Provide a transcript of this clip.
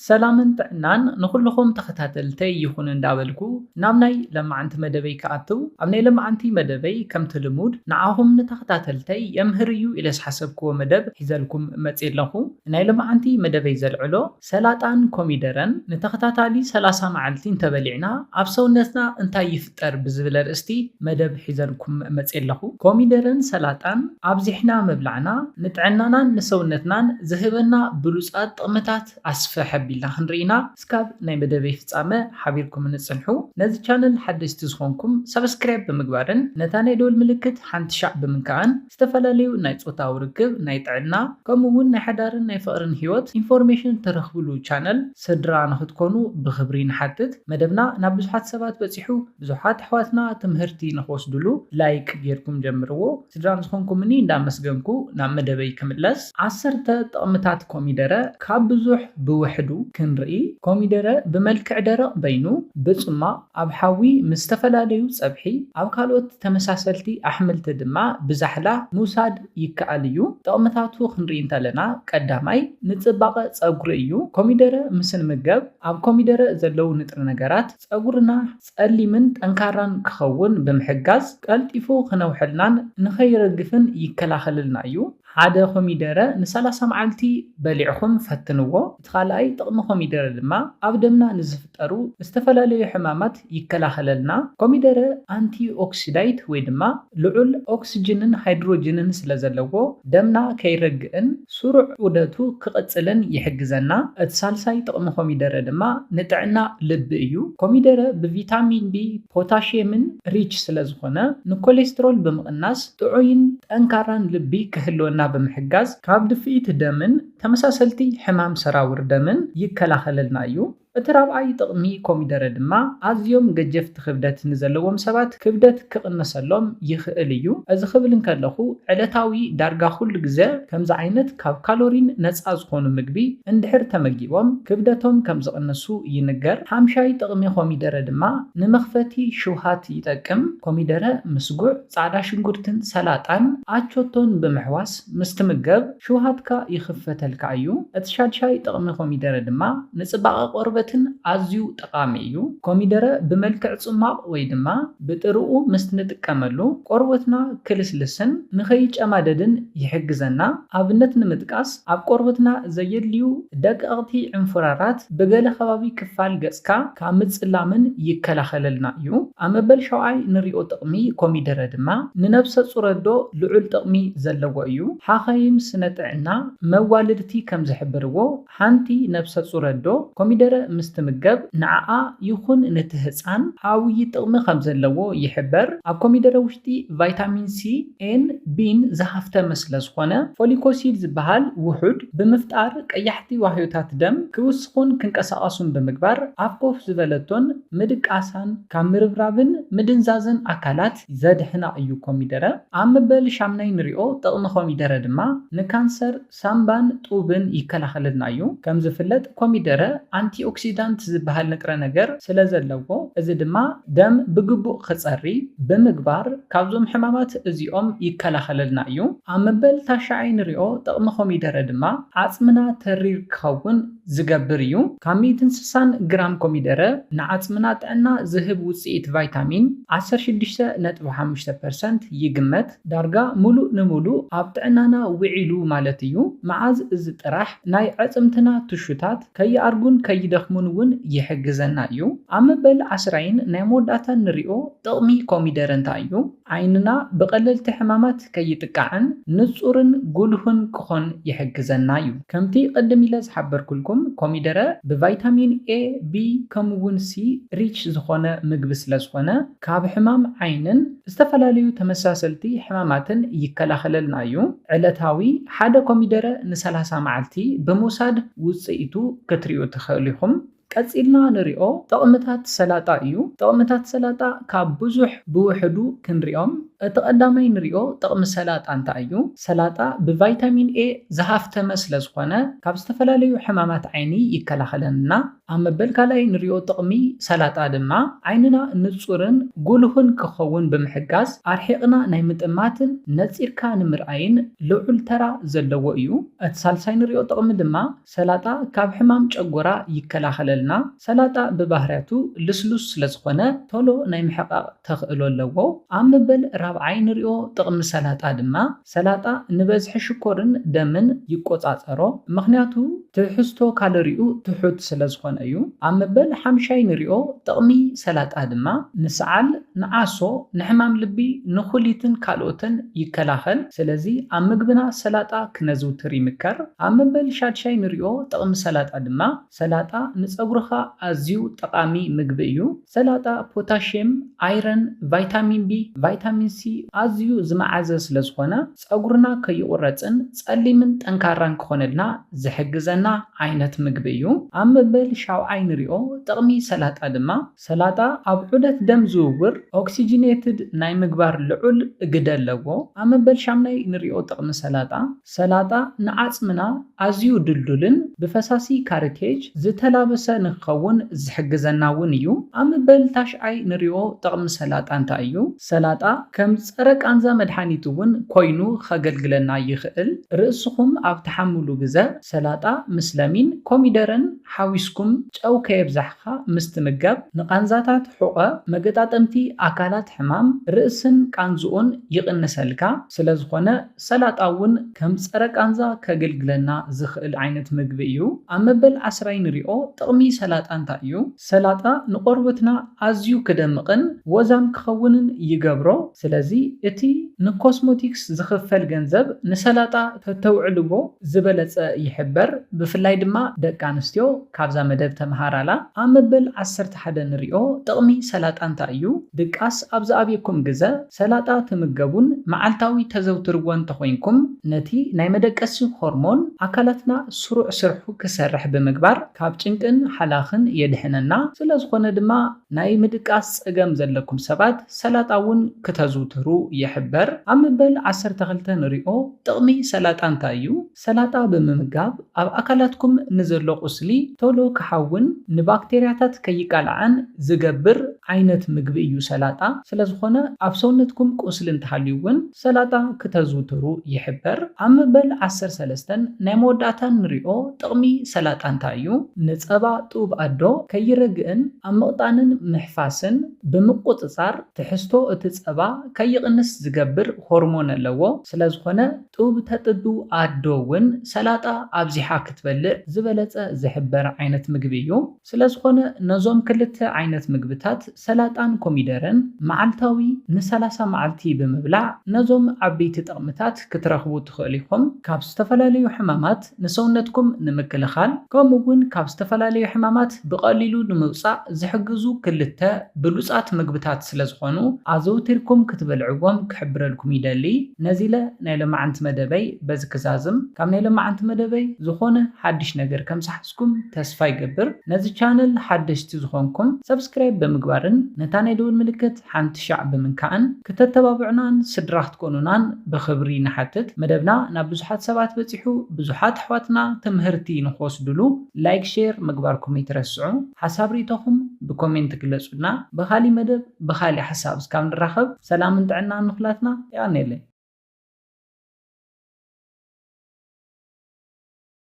ሰላምን ጥዕናን ንኹልኹም ተኸታተልተይ ይኹን እንዳበልኩ ናብ ናይ ለማዓንቲ መደበይ ክኣትው፣ ኣብ ናይ ለማዓንቲ መደበይ ከምቲ ልሙድ ንዓኹም ንተኸታተልተይ የምህር እዩ ኢለ ዝሓሰብክዎ መደብ ሒዘልኩም መፅእ ኣለኹ። ናይ ለማዓንቲ መደበይ ዘልዕሎ ሰላጣን ኮሚደረን ንተኸታታሊ ሰላሳ መዓልቲ እንተበሊዕና ኣብ ሰውነትና እንታይ ይፍጠር ብዝብል ኣርእስቲ መደብ ሒዘልኩም መፅእ ኣለኹ። ኮሚደረን ሰላጣን ኣብዚሕና ምብላዕና ንጥዕናናን ንሰውነትናን ዝህበና ብሉፃት ጥቕምታት ኣስፍሕ ኣቢልና ክንርኢና እስካብ ናይ መደበይ ፍጻመ ሓቢርኩም ንጽንሑ። ነዚ ቻነል ሓደሽቲ ዝኾንኩም ሳብስክራይብ ብምግባርን ነታ ናይ ደወል ምልክት ሓንቲ ሻዕ ብምንካእን ዝተፈላለዩ ናይ ጾታዊ ርክብ፣ ናይ ጥዕና ከምኡ እውን ናይ ሓዳርን ናይ ፍቕርን ህይወት ኢንፎርሜሽን ተረኽብሉ ቻነል ስድራ ንኽትኮኑ ብኽብሪ ንሓትት። መደብና ናብ ብዙሓት ሰባት በጺሑ ብዙሓት ኣሕዋትና ትምህርቲ ንኽወስድሉ ላይክ ጌርኩም ጀምርዎ። ስድራን ዝኾንኩምኒ እንዳመስገንኩ ናብ መደበይ ክምለስ። ዓሰርተ ጥቕምታት ኮሚደረ ካብ ብዙሕ ብውሕዱ ክንርኢ። ኮሚደረ ብመልክዕ ደረቕ በይኑ ብጽማቕ ኣብ ሓዊ ምስ ዝተፈላለዩ ጸብሒ ኣብ ካልኦት ተመሳሰልቲ ኣሕምልቲ ድማ ብዛሕላ ምውሳድ ይከኣል እዩ። ጥቕምታቱ ክንርኢ እንተለና ቀዳማይ ንጽባቐ ጸጉሪ እዩ። ኮሚደረ ምስ ንምገብ ኣብ ኮሚደረ ዘለዉ ንጥረ ነገራት ጸጉርና ጸሊምን ጠንካራን ክኸውን ብምሕጋዝ ቀልጢፉ ክነውሐልናን ንኸይረግፍን ይከላኸልልና እዩ። ሓደ ኮሚደረ ንሰላሳ መዓልቲ በሊዕኹም ፈትንዎ። እቲ ካልኣይ ጥቕሚ ኮሚደረ ድማ ኣብ ደምና ንዝፍጠሩ ዝተፈላለዩ ሕማማት ይከላኸለልና። ኮሚደረ ኣንቲ ኦክሲዳይት ወይ ድማ ልዑል ኦክስጅንን ሃይድሮጅንን ስለ ዘለዎ ደምና ከይረግእን ስሩዕ ዑደቱ ክቕጽልን ይሕግዘና። እቲ ሳልሳይ ጥቕሚ ኮሚደረ ድማ ንጥዕና ልቢ እዩ። ኮሚደረ ብቪታሚን ቢ፣ ፖታሽየምን ሪች ስለ ዝኾነ ንኮሌስትሮል ብምቕናስ ጥዑይን ጠንካራን ልቢ ክህልወና ብምሕጋዝ ካብ ድፍኢት ደምን ተመሳሰልቲ ሕማም ሰራውር ደምን ይከላኸለልና እዩ። እቲ ራብዓይ ጥቕሚ ኮሚደረ ድማ ኣዝዮም ገጀፍቲ ክብደት ንዘለዎም ሰባት ክብደት ክቕንሰሎም ይኽእል እዩ። እዚ ክብል እንከለኹ ዕለታዊ ዳርጋ ኩሉ ግዜ ከምዚ ዓይነት ካብ ካሎሪን ነፃ ዝኾኑ ምግቢ እንድሕር ተመጊቦም ክብደቶም ከም ዝቕንሱ ይንገር። ሓምሻይ ጥቕሚ ኮሚደረ ድማ ንመኽፈቲ ሽውሃት ይጠቅም። ኮሚደረ ምስ ጉዕ፣ ጻዕዳ ሽንጉርትን ሰላጣን ኣቾቶን ብምሕዋስ ምስ ትምገብ ሽውሃትካ ይኽፈተልካ እዩ። እቲ ሻድሻይ ጥቕሚ ኮሚደረ ድማ ንጽባቐ ቆርበትን ኣዝዩ ጠቓሚ እዩ። ኮሚደረ ብመልክዕ ጽማቕ ወይ ድማ ብጥርኡ ምስ ንጥቀመሉ ቆርበትና ክልስልስን ንኸይጨማደድን ይሕግዘና። ኣብነት ንምጥቃስ ኣብ ቆርበትና ዘየድልዩ ደቀቕቲ ዕንፉራራት ብገለ ከባቢ ክፋል ገጽካ ካብ ምጽላምን ይከላኸለልና እዩ። ኣብ መበል ሸውዓይ ንሪኦ ጥቕሚ ኮሚደረ ድማ ንነብሰ ጹር ኣዶ ልዑል ጥቕሚ ዘለዎ እዩ። ሓኻይም ስነ ጥዕና መዋልድቲ ከም ዝሕብርዎ ሓንቲ ነብሰ ጹር ኣዶ ኮሚደረ ምስ ትምገብ ንዓኣ ይኹን ነቲ ህጻን ዓብዪ ጥቕሚ ከም ዘለዎ ይሕበር። ኣብ ኮሚደረ ውሽጢ ቫይታሚን ሲ፣ ኤን፣ ቢን ዝሃፍተመ ስለ ዝኾነ ፎሊኮሲድ ዝበሃል ውሑድ ብምፍጣር ቀያሕቲ ዋህዮታት ደም ክውስኹን ክንቀሳቐሱን ብምግባር ኣብ ኮፍ ዝበለቶን ምድቃሳን ካብ ምርብራብን ምድንዛዝን ኣካላት ዘድሕና እዩ ኮሚደረ። ኣብ መበል ሻምናይ ንሪኦ ጥቕሚ ኮሚደረ ድማ ንካንሰር ሳምባን ጡብን ይከላኸለልና እዩ። ከም ዝፍለጥ ኮሚደረ ኣንቲኦክሲዳንት ዝበሃል ንጥረ ነገር ስለ ዘለዎ እዚ ድማ ደም ብግቡእ ክጸሪ ብምግባር ካብዞም ሕማማት እዚኦም ይከላኸለልና እዩ። ኣብ መበል ታሽዓይ ንሪኦ ጥቕሚ ኮሚደረ ድማ ዓጽምና ተሪር ክኸውን ዝገብር እዩ። ካብ ሚእትን ስሳን ግራም ኮሚደረ ንዓጽምና ጥዕና ዝህብ ውጽኢት ቫይታሚን ዓሰርተ ሽዱሽተ ነጥቢ ሓሙሽተ ፐርሰንት ይግመት። ዳርጋ ሙሉእ ንሙሉእ ኣብ ጥዕናና ውዒሉ ማለት እዩ። መዓዝ እዚ ጥራሕ ናይ ኣዕጽምትና ትሹታት ከይኣርጉን ከይደኽሙን እውን ይሕግዘና እዩ። ኣብ መበል ዓስራይን ናይ መወዳእታን ንሪኦ ጥቕሚ ኮሚደረ እንታይ እዩ? ዓይንና ብቐለልቲ ሕማማት ከይጥቃዕን ንጹርን ጉልሁን ክኾን ይሕግዘና እዩ። ከምቲ ቅድም ኢለ ዝሓበርኩልኩም ኮሚደረ ብቫይታሚን ኤ፣ ቢ ከምኡ እውን ሲ ሪች ዝኾነ ምግቢ ስለ ዝኾነ ካብ ሕማም ዓይንን ዝተፈላለዩ ተመሳሰልቲ ሕማማትን ይከላኸለልና እዩ። ዕለታዊ ሓደ ኮሚደረ ንሰላሳ መዓልቲ ብምውሳድ ውጽኢቱ ክትሪኡ ትኽእሉ ኢኹም። ቀጺልና ንሪኦ ጥቕምታት ሰላጣ እዩ። ጥቕምታት ሰላጣ ካብ ብዙሕ ብውሕዱ ክንሪኦም እቲ ቀዳማይ ንሪኦ ጥቕሚ ሰላጣ እንታይ እዩ? ሰላጣ ብቫይታሚን ኤ ዝሃፍተመ ስለ ዝኾነ ካብ ዝተፈላለዩ ሕማማት ዓይኒ ይከላኸለልና። ኣብ መበል ካልኣይ ንሪኦ ጥቕሚ ሰላጣ ድማ ዓይንና ንጹርን ጉልሁን ክኸውን ብምሕጋዝ ኣርሒቕና ናይ ምጥማትን ነጺርካ ንምርኣይን ልዑል ተራ ዘለዎ እዩ። እቲ ሳልሳይ ንሪኦ ጥቕሚ ድማ ሰላጣ ካብ ሕማም ጨጎራ ይከላኸለልና። ሰላጣ ብባህርያቱ ልስሉስ ስለ ዝኾነ ቶሎ ናይ ምሕቓቕ ተኽእሎ ኣለዎ። ኣብ መበል ራብዓይ ንሪኦ ጥቕሚ ሰላጣ ድማ ሰላጣ ንበዝሒ ሽኮርን ደምን ይቆጻጸሮ፣ ምኽንያቱ ትሕዝቶ ካሎሪኡ ትሑት ስለ ዝኾነ እዩ። ኣብ መበል ሓምሻይ ንሪኦ ጥቕሚ ሰላጣ ድማ ንሰዓል፣ ንዓሶ፣ ንሕማም ልቢ፣ ንኹሊትን ካልኦትን ይከላኸል። ስለዚ ኣብ ምግብና ሰላጣ ክነዝውትር ይምከር። ኣብ መበል ሻድሻይ ንሪኦ ጥቕሚ ሰላጣ ድማ ሰላጣ ንጸጉርኻ ኣዝዩ ጠቓሚ ምግቢ እዩ። ሰላጣ ፖታሽየም፣ ኣይረን፣ ቫይታሚን ቢ፣ ቫይታሚን ሲ ኣዝዩ ዝመዓዘ ስለ ዝኾነ ጸጉርና ከይቑረጽን ጸሊምን ጠንካራን ክኾነልና ዝሕግዘና ዓይነት ምግቢ እዩ። ኣብ መበል ሻውዓይ ንሪኦ ጥቕሚ ሰላጣ ድማ ሰላጣ ኣብ ዑደት ደም ዝውውር ኦክሲጂኔትድ ናይ ምግባር ልዑል ግደ ኣለዎ። ኣብ መበል ሻምናይ ንሪኦ ጥቕሚ ሰላጣ ሰላጣ ንዓጽምና ኣዝዩ ድልዱልን ብፈሳሲ ካርቴጅ ዝተላበሰ ንክኸውን ዝሕግዘና እውን እዩ። ኣብ መበል ታሽዓይ ንሪኦ ጥቕሚ ሰላጣ እንታይ እዩ? ሰላጣ ከም ጸረ ቃንዛ መድሓኒት እውን ኮይኑ ከገልግለና ይኽእል። ርእስኹም ኣብ ትሓምሉ ግዘ ሰላጣ ምስ ለሚን፣ ኮሚደረን ሓዊስኩም ጨው ከየብዛሕካ ምስ ትምገብ ንቃንዛታት ሑቐ፣ መገጣጠምቲ ኣካላት ሕማም፣ ርእስን ቃንዝኡን ይቕንሰልካ። ስለ ዝኾነ ሰላጣ እውን ከም ጸረ ቃንዛ ከገልግለና ዝኽእል ዓይነት ምግቢ እዩ። ኣብ መበል ዓስራይ ንሪኦ ጥቕሚ ሰላጣ እንታይ እዩ? ሰላጣ ንቆርበትና ኣዝዩ ክደምቕን ወዛም ክኸውንን ይገብሮ። ስለዚ እቲ ንኮስሞቲክስ ዝኽፈል ገንዘብ ንሰላጣ ተተውዕልዎ ዝበለጸ ይሕበር። ብፍላይ ድማ ደቂ ኣንስትዮ ካብዛ መደብ ተምሃራላ። ኣብ መበል ዓሰርተ ሓደ ንሪኦ ጥቕሚ ሰላጣ እንታይ እዩ? ድቃስ ኣብ ዝኣብየኩም ግዘ ሰላጣ ትምገቡን መዓልታዊ ተዘውትርዎ እንተኾይንኩም ነቲ ናይ መደቀሲ ሆርሞን ኣካላትና ስሩዕ ስርሑ ክሰርሕ ብምግባር ካብ ጭንቅን ሓላኽን የድሕነና። ስለ ዝኾነ ድማ ናይ ምድቃስ ጸገም ዘለኩም ሰባት ሰላጣ እውን ክተዝውትሩ ይሕበር። ኣብ መበል ዓሰርተ ክልተ ንሪኦ ጥቕሚ ሰላጣ እንታይ እዩ? ሰላጣ ብምምጋብ ኣብ ኣካላትኩም ንዘሎ ቁስሊ ቶሎ ክሓውን ንባክቴርያታት ከይቃልዓን ዝገብር ዓይነት ምግቢ እዩ ሰላጣ። ስለ ዝኾነ ኣብ ሰውነትኩም ቁስሊ እንተሃልዩ እውን ሰላጣ ክተዝውትሩ ይሕበር። ኣብ መበል ዓሰርተ ሰለስተ ናይ መወዳእታ ንሪኦ ጥቕሚ ሰላጣ እንታይ እዩ? ንጸባ ጡብ ኣዶ ከይረግእን ኣብ ምቕጣንን ምሕፋስን ብምቁጽጻር ትሕዝቶ እቲ ጸባ ከይቕንስ ዝገብር ሆርሞን ኣለዎ። ስለ ዝኾነ ጡብ ተጥቡ ኣዶ እውን ሰላጣ ኣብዚሓ ክትበልዕ ዝበለጸ ዝሕበር ዓይነት ምግቢ እዩ። ስለ ዝኾነ ነዞም ክልተ ዓይነት ምግብታት ሰላጣን ኮሚደረን መዓልታዊ ንሰላሳ መዓልቲ ብምብላዕ ነዞም ዓበይቲ ጥቕምታት ክትረኽቡ ትኽእሉ ኢኹም። ካብ ዝተፈላለዩ ሕማማት ንሰውነትኩም ንምክልኻል ከምኡ እውን ካብ ዝተፈላለዩ ሕማማት ብቐሊሉ ንምውጻእ ዝሕግዙ ክልተ ብሉጻት ምግብታት ስለ ዝኾኑ ኣዘውቲርኩም ክትበልዕዎም ክሕብረልኩም ይደሊ። ነዚ ኢለ ናይ ሎማዓንቲ መደበይ በዚ ክዛዝም። ካብ ናይ ሎማዓንቲ መደበይ ዝኾነ ሓድሽ ነገር ከም ዝሓዝኩም ተስፋ ይገብር። ነዚ ቻነል ሓደሽቲ ዝኾንኩም ሰብስክራይብ ብምግባርን ነታ ናይ ደወል ምልክት ሓንቲ ሻዕ ብምንካእን ክተተባብዑናን ስድራ ክትኮኑናን ብኽብሪ ንሓትት። መደብና ናብ ብዙሓት ሰባት በጺሑ ብዙሓት ኣሕዋትና ትምህርቲ ንክወስድሉ ላይክ ሼር ምግባርኩም ይትረስዑ። ሓሳብ ርእይቶኹም ብኮሜንት ግለጹልና። ብኻሊእ መደብ ብኻሊእ ሓሳብ እስካብ ንራኸብ ሰላምን ጥዕናን ንኹላትና። የቐንየለይ።